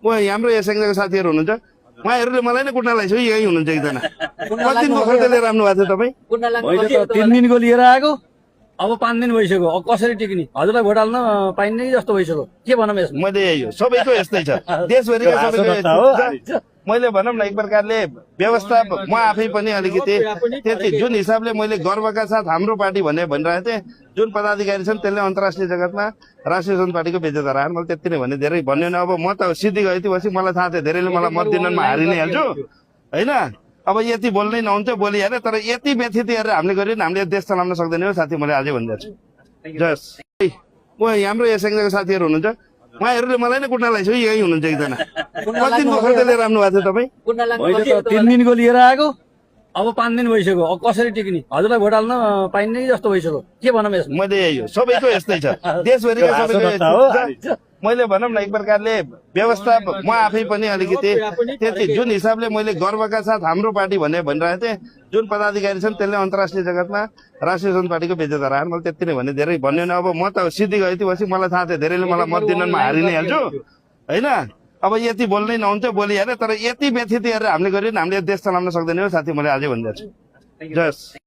उहाँ हाम्रो एसएङका साथीहरू हुनुहुन्छ, उहाँहरूले मलाई नै कुट्न लगाइसक्यो। यही हुनुहुन्छ एकजना। कति दिनको खर्च लिएर आउनु भएको थियो तपाईँ? मैले त 3 दिनको लिएर आएको, अब 5 दिन भइसक्यो। अब कसरी टिक्ने? हजुरलाई भोट हाल्न पाइन्न कि जस्तो भइसक्यो। के भनौँ यसमा? मैले यही हो, सबैको यस्तै छ, देशभरिका सबैको यस्तै छ। मैले भनौँ न एक प्रकारले व्यवस्था म आफै पनि अलिकति त्यति जुन हिसाबले मैले गर्वका साथ हाम्रो पार्टी भनिरहेको थिएँ, जुन पदाधिकारी छन् त्यसले अन्तर्राष्ट्रिय जगतमा राष्ट्रिय जनता पार्टीको बेइज्जत गराएर मैले त्यति नै भने धेरै भन्यो नि। अब म त सिद्धि गएको थिएँ, मलाई थाहा थियो धेरैले मलाई मत दिनमा हारि नै हाल्छु होइन। अब यति बोल्नै नहुन्थ्यो, बोलिहाल्यो, तर यति व्यथित हेरेर हामीले गऱ्यो नि, हामीले देश चलाउन सक्दैन हो साथी, मैले अझै भनिदिएको छु। जस उहाँ हाम्रो एसएङका साथीहरू हुनुहुन्छ, उहाँहरूले मलाई नै कुट्न लगाइसक्यो। यही हुनुहुन्छ एकजना। कति दिनको खर्च लिएर आउनु भएको थियो तपाईँ? मैले त 3 दिनको लिएर आएको, अब 5 दिन भइसक्यो। अब कसरी टिक्ने? हजुरलाई भोट हाल्न पाइन्न कि जस्तो भइसक्यो। के भनौँ यसमा? मैले यही हो, सबैको यस्तै छ, देशभरिका सबैको यस्तै छ। मैले भनौँ न एक प्रकारले व्यवस्था म आफै पनि अलिकति त्यति जुन हिसाबले मैले गर्वका साथ हाम्रो पार्टी भनिरहेको थिएँ, जुन पदाधिकारी छन् त्यसले अन्तर्राष्ट्रिय जगतमा राष्ट्रिय जनता पार्टीको बेइज्जत गराएर मैले त्यति नै भने धेरै भन्यो नि। अब म त सिद्धि गएको थिएँ, मलाई थाहा थियो धेरैले मलाई मत दिनमा हारि नै हाल्छु होइन। अब यति बोल्नै नहुन्थ्यो, बोलिहाल्यो, तर यति व्यथित हेरेर हामीले गऱ्यो नि, हामीले देश चलाउन सक्दैन हो साथी, मैले अझै भनिदिएको छु। जस।